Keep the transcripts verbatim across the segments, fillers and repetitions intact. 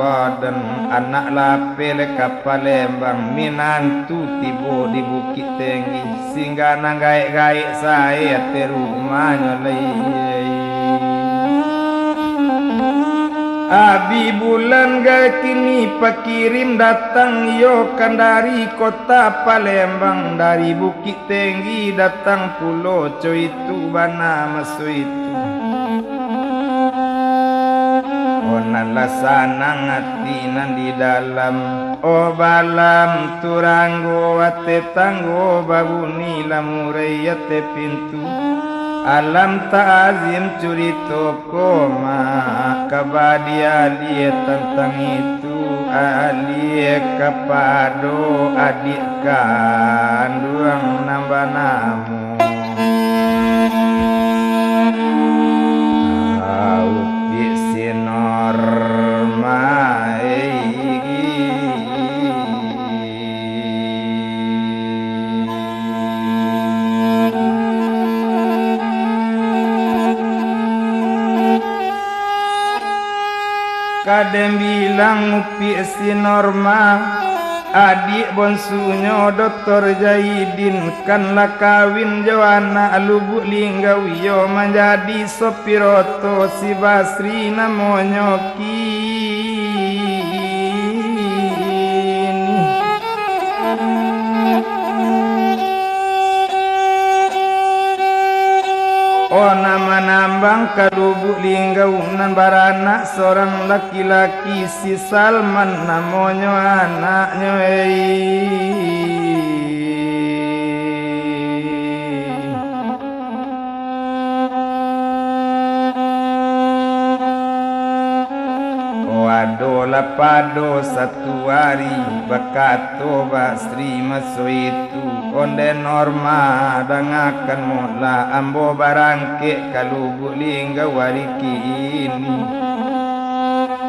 Dan anak lapeh lai ka Palembang, minantu tibo di Bukik Tinggi, singgah nan gaek-gaek sae ateh rumahnyo lai. Abih bulan gai kini pakirim datang, iyo kan dari kota Palembang, dari Bukik Tinggi datang pulo co itu bana maso itu. Oh, nan lah sanang ati nan di dalam. Oh, balam turanggo ateh tanggo, babuni lamurai ateh pintu. Alam Ta'azim curito ko ma, kaba di alie tantang itu, alie kapado adiak kanduang nan banamo Upik Sinorma. Ka den bilang Upik Sinorma, adiak bonsunyo Doktor Jaidin, kan lah kawin jo anak Lubuk Linggau, iyo manjadi sopir oto si Basri namonyo kini. Oh, nan manambang ka Lubuk Linggau, nan baranak sorang laki-laki, si Salman namonyo anaknyo, ei. Oh, adolah pado satu ari, bakato Basri maso itu, "Onde Norma, dangakan molah, ambo barangkek ka Lubuk Linggau ari kini.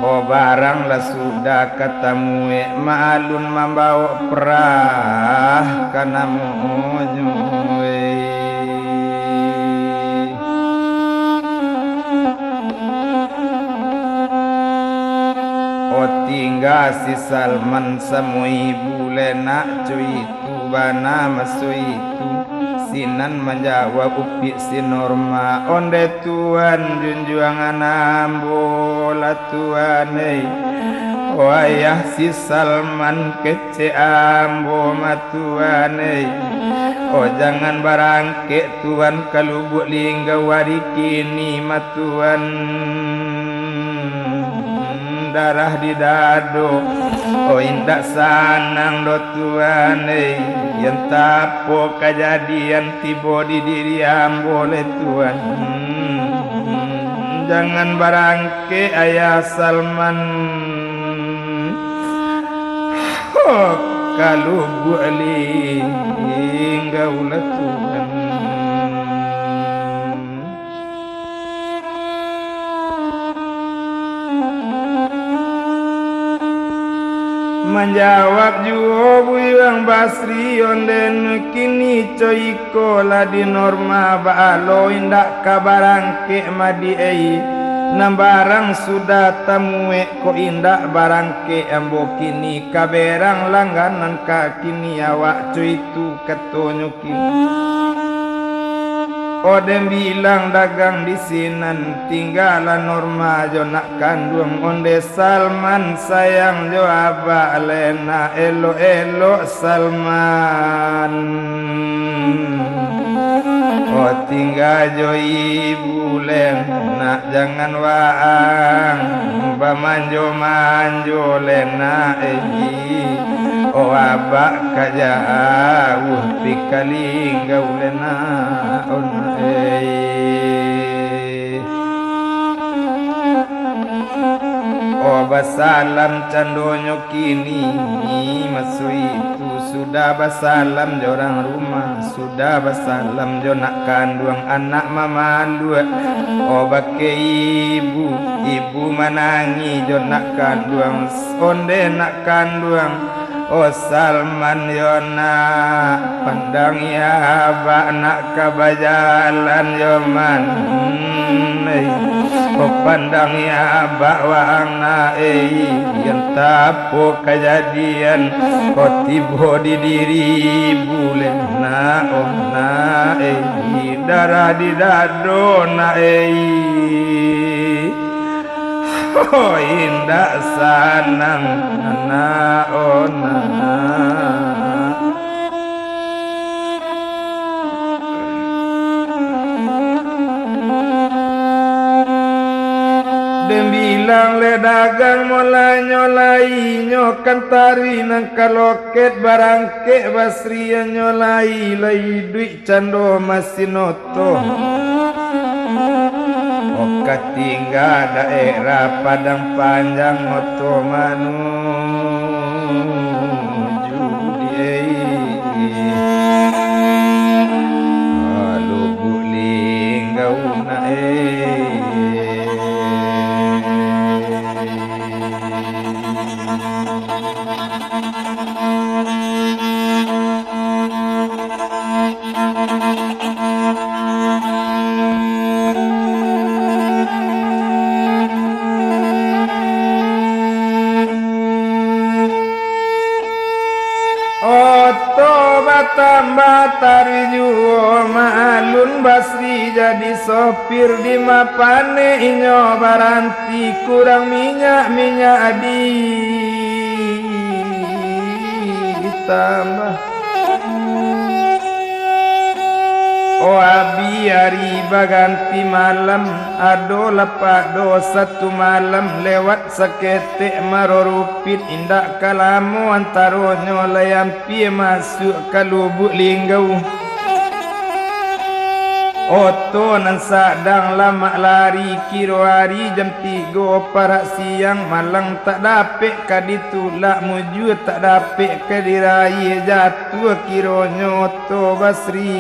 Oh, barang lah sudah ka tamuek, ma alun mambawok perah ka namonyo, weh." Oh, tingga si Salman samo ibu lai nak, co itu bana maso itu. Sinan manjawab Upik Sinorma, "Onde Tuan, junjuangan ambo lah Tuan, ei. Oh, ayah si Salman kecek ambo mah Tuan, ei. Oh, jangan barangkek Tuan ka Lubuk Linggau ari kini mah Tuan. Darah di dado, oh, indak sanang doh Tuan, ei. Entah apo kajadian tibo di diri ambo lai Tuan. Jangan barangkek, Ayah Salman, ka Lubuk Linggau lah Tuan." Manjawab juo Buyuang Basri, "Onde kini co iko lah di Norma, baa lo indak ka barangkek mah di ei. Nan barang sudah tamuek ko indak barangkek ambo kini, ka berang langganan ka kini awak co itu," katonyo. Oh, den bilang dagang di sinan, tinggalah Norma jo nak kanduang. Onde Salman sayang jo abak lai nak, elok-elok Salman. Oh, tingga jo ibu lai nak, jangan waang bamanjo-manjo lai nak, eh. Oh, abak ka jauah pi ka Linggau lai nak, oh nak, eh. Oh, basalam candonyo kini, maso itu sudah basalam jo urang rumah. Sudah basalam jo nak kanduang, anak mamaluak. Oh, bakeh ibu, ibu manangih jo nak kanduang. Onde nak kanduang, oh Salman yo nak, pandangi abak nak ka bajalan yo man. Hmm, eh. Oh, pandangi abak waang nak, eh. Apo kajadian ko tibo di diri bulek, nak, oh, nak, eh, darah di dado, nak, eh. Oh, indak sanang, nak, oh, nak. Den bilang leh dagang, molanyo lai nyo kan taruih nan ka loket, barangkek Basri nyo lai, lai iduik cando masin oto. Oh, ka tingga daerah Padang Panjang, oto manuju di Lubuk Linggau, nak, eh. Oto batambah taruih juo, maklun Basri jadi sopir, di ma panek inyo baranti, kurang minyak, minyak ditambah. Oh, abih ari baganti malam, ado lapak doh satu malam, lewat saketek marorupit, indak ka lamo antaronyo, lai ampia masuak ka Lubuk Linggau. Oto nan sadang lamak lari, kiro ari jam tigo parak siang, malang tak dapek ka ditulak, mujua tak dapek ka diraih, jatuah kironyo oto Basri.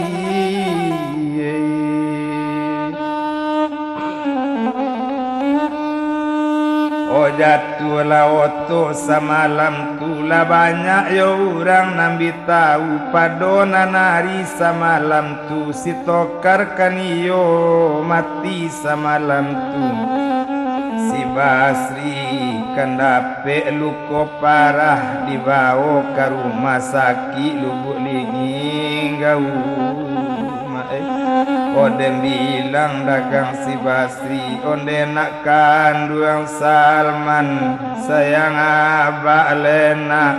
Oh, jatuahlah oto samalam tu, lah banyak yo urang nan bi tahu, pado nan ari samalam tu, si Tokar kan iyo mati samalam tu. Si Basri kan dapek luko parah, dibawo ka rumah sakik Lubuk Linggau. Mak, eh. Oh, den bilang dagang si Basri, onde nak kanduang Salman, sayang abak leh nak.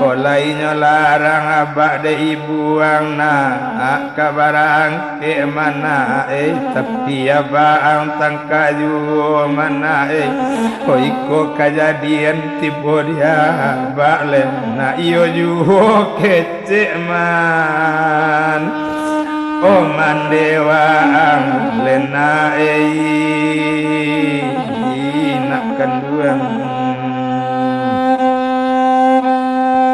Oh, lai nyo larang abak dek ibu ang nak, ka barangkek ma nak, eh, tapi abak ang tangka juo ma nak, eh. Oh, iko kajadian tibo di abak leh nak, iyo juo kecek man. Oh, mande waang leh nak, eh, nak kanduang.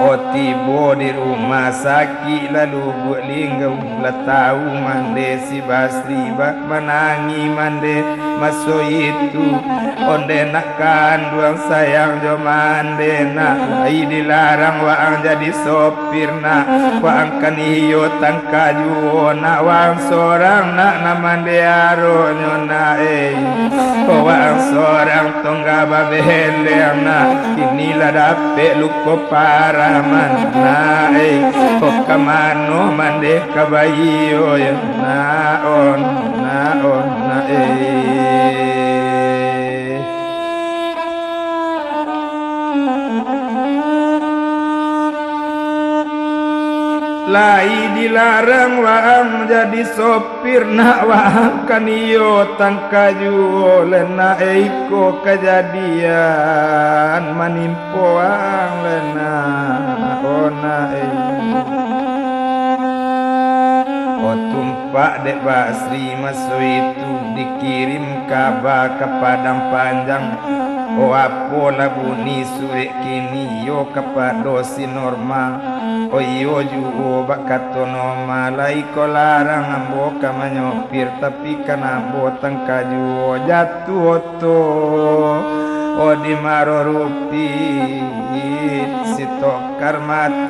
Oh, tibo di rumah sakik lah Lubuk Linggau, lah tahu mande si Basri bak manangih mande maso itu. Onde nak kanduang sayang jo mande nak, lai dilarang waang jadi sopir nak, waang kan iyo tangka juo nak, waang sorang nak nan mande aronyo nak, eh. Waang sorang tongga babeleng nak, kini lah dapek luko parah ma nak, eh. Ko ka mano mande ka baiyo yo nak, oh nak, oh nak, eh. Lai dilarang waang jadi sopir nak, waang kan iyo tangka juo leh nak, eh, iko kajadian manimpo waang leh nak, oh nak, eh. Oh, tumpak dek Basri maso itu dikirim kaba ka Padang Panjang. Oh, apolah bunyi surek kini yo kapado si Norma. Oh, iyo juo bak kato Norma, lai ko larang ambo ka manyopir, tapi kan ambo tangka juo, jatuah oto. Oh, di marorupit si Tokar mati.